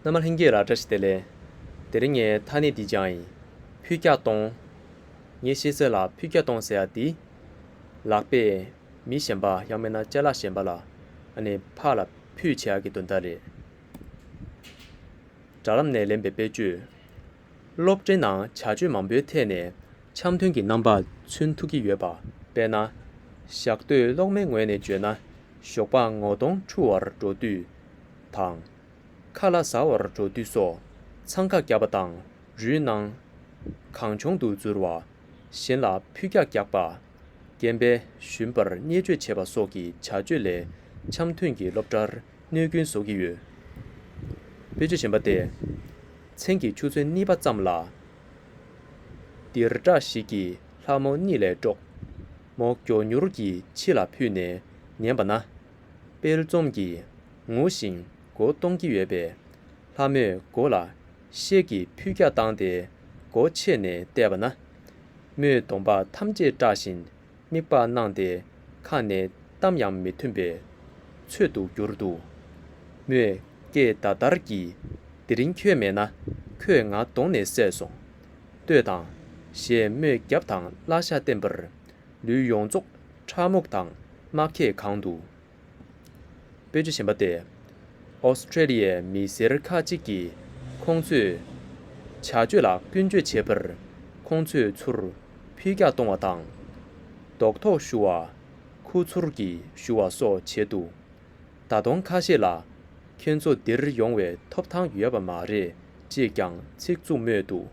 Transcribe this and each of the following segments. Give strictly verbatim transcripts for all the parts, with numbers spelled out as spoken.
རྣམ་པ་ལྷན་རྒྱས་ལ་བཀྲ་ཤིས་བདེ་ལེགས། དེ་རིང་ངས་ཐ་སྙད་འདི་སྦྱངས་ཡིན། ཕུད་རྒྱག་གཏོང་། ངས་ཤེས་གསལ་ལ་ཕུད་རྒྱག་གཏོང་ཟེར་ཡ་འདི། ལག་པས་མི་གཞན་པ་ཡང་མིན་ན་ཅ་ལག་གཞན་པ་ལ་ཨ་ནི་ཕར་ལ་ཕུད་བྱེད་ཡ་གི་དོན་དག་རེད། དྲ་ལམ་ནས་ལེན་པའི་དཔེར་བརྗོད། སློབ་གྲྭའི་ནང་བྱ་སྤྱོད་མང་པོའི་ཐད་ནས་འཆམ་མཐུན་གྱི་རྣམ་པ་མཚོན་ཐུབ་ཀྱི་ཡོད་པ། དཔེར་ན། ཞག་སྟོད་གློག་མེའི་ངོས་ནས་བརྗོད་ན། ཞོགས་པ་ངོ་གདོང་འཁྲུ་བར་འགྲོ་དུས་དང་། ཁ་ལག་ཟ་བར་འགྲོ་དུས་སོགས་འཚང་ཁ་རྒྱག་པ་དང་རུལ་སྣང་། གང་བྱུང་དུ་འཛུལ་བ། གཞན་ལ་ཕུད་རྒྱག་རྒྱག་པ། རྐྱེན་པས་ཞུམ་པར་བརྙས་བཅོས་བྱེད་པ་སོགས་ཀྱི་བྱ་སྤྱོད་ལས་འཆམ་མཐུན་གྱི་སློབ་གྲྭར་གནོད་སྐྱོན་བཟོ་གི་ཡོད། དཔེར་བརྗོད་གཞན་པ་སྟེ། མཚན་གྱི་ཆུ་ཚོད་གཉིས་པ་ཙམ་ལ། སྡིར་བྲག་ཞིག་གི་ལྷ་མོ་གཉིད་ལས་དཀྲོགས། མོ་མགྱོགས་མྱུར་གྱིས་ཕྱི་ལ་ཕུད་ནས་ཉན་པ་ན། དཔལ་འཛོམས་ཀྱིས་ངུ་ཞིང་མགོ་སྟོང་གི་ཡོད་པས། ལྷ་མོས་མགོ་ལ་ཤེལ་གྱི་ཕུད་རྒྱག་བཏང་སྟེ་སྒོ་ཕྱེ་ནས་བལྟས་པ་ན། མོས་གདོང་པ་ཐམས་ཅད་བཀྲ་ཞིང་མིག་པ་གནང་སྟེ་ཁ་ནས་གཏམ་ཡང་མི་ཐོན་པའི་ཚོད་དུ་གྱུར་འདུག། མོས་སྐད་ལྡབ་ལྡབ་ཀྱིས། དེ་རིང་ཁྱོད་མེད་ན་ཁོས་ང་གདོང་ནས་བསད་སོང་། ལྟོས་དང་། ཞེས་མོས་རྒྱབ་དང་བརླ་ཤ་བསྟན་པར། ལུས་ཡོངས་རྫོགས་ཁྲག་སྨུག་དང་རྨ་ཁས་གང་འདུག། དཔེར་བརྗོད་གཞན་པ་སྟེ། ཨོ་སི་ཁྲེ་ལི་ཡའི་མི་སེར་ཁག་ཅིག་གིས་ཁོང་ཚོས་བྱ་སྤྱོད་ལ་སྐྱོན་བརྗོད་བྱེད་པར། ཁོང་ཚོས་ཚུར་ཕུད་རྒྱག་གཏོང་བ་དང་། རྡོག་ཐོག་ཞུ་བ། ཁུ་ཚུར་གྱིས་ཞུ་བ་སོགས་བྱས་འདུག། ད་དུང་ཁ་ཤས་ལ། ཁྱོད་ཚོ་འདིར་ཡོང་བའི་ཐོབ་ཐང་ཡོད་པ་མ་རེད་ཅེས་ཀྱང་ཚིག་རྩུབ་སྨྲས་འདུག།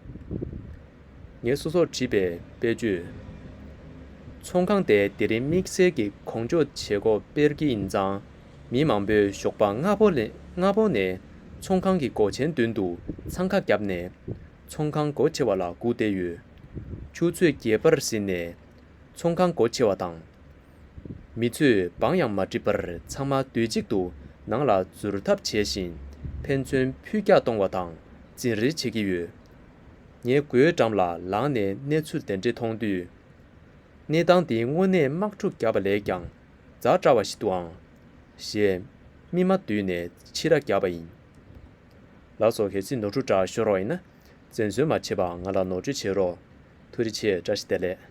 ངས་སོ་སོར་བྲིས་པའི་དཔེར་བརྗོད། ཚོང་ཁང་དེ་དེ་རིང་དམིགས་བསལ་གྱི་གོང་འཇོག་བྱེད་སྒོ་སྤེལ་གྱི་ཡིན་ཙང་། མི་མང་པོས་ཞོགས་པ་སྔ་པོ་ལས་སྔ་པོ་ནས་ཚོང་ཁང་གི་སྒོ་ཆེན་མདུན་དུ་འཚང་ཁ་བརྒྱབ་ནས། ཚོང་ཁང་སྒོ་ཕྱེ་བ་ལ་སྒུག་བསྡད་ཡོད། ཆུ་ཚོད་བརྒྱད་པར་ཟིན་ནས། ཚོང་ཁང་སྒོ་ཕྱེ་བ་དང་། མི་ཚོས་འབངས་ཡང་མ་འགྲིག་པར་ཚང་མ་དུས་གཅིག་ཏུ་ནང་ལ་འཛུལ་ཐབས་བྱས་ཤིང་ཕན་ཚུན་ཕུད་རྒྱག་གཏོང་བ་དང་འཛིང་རེས་བྱེད་ཀྱི་ཡོད། ངས་སྒོའི་འགྲམ་ལ་ལངས་ནས་གནས་ཚུལ་དེ་འདྲ་མཐོང་དུས། གནས་སྟངས་འདི་དངོས་གནས་དམག་འཁྲུག་བརྒྱབ་པ་ལས་ཀྱང་ཛ་དྲག་པ་ཞིག་འདུག་ཨང་། ཞེས་སྨིན་མ་བསྡུས་ནས་ཕྱི་ར་བརྒྱབ་པ་ཡིན། ལགས་སོ། གལ་སྲིད་ནོར་འཁྲུལ་འདྲ་ཤོར་བ་ཡིན་ན། འཛེམ་ཟོན་མ་བྱེད་པར་ང་ལ་ནོར་བཅོས་བྱེད་རོགས། ཐུགས་རྗེ་ཆེ། བཀྲ་ཤིས་བདེ་ལེགས།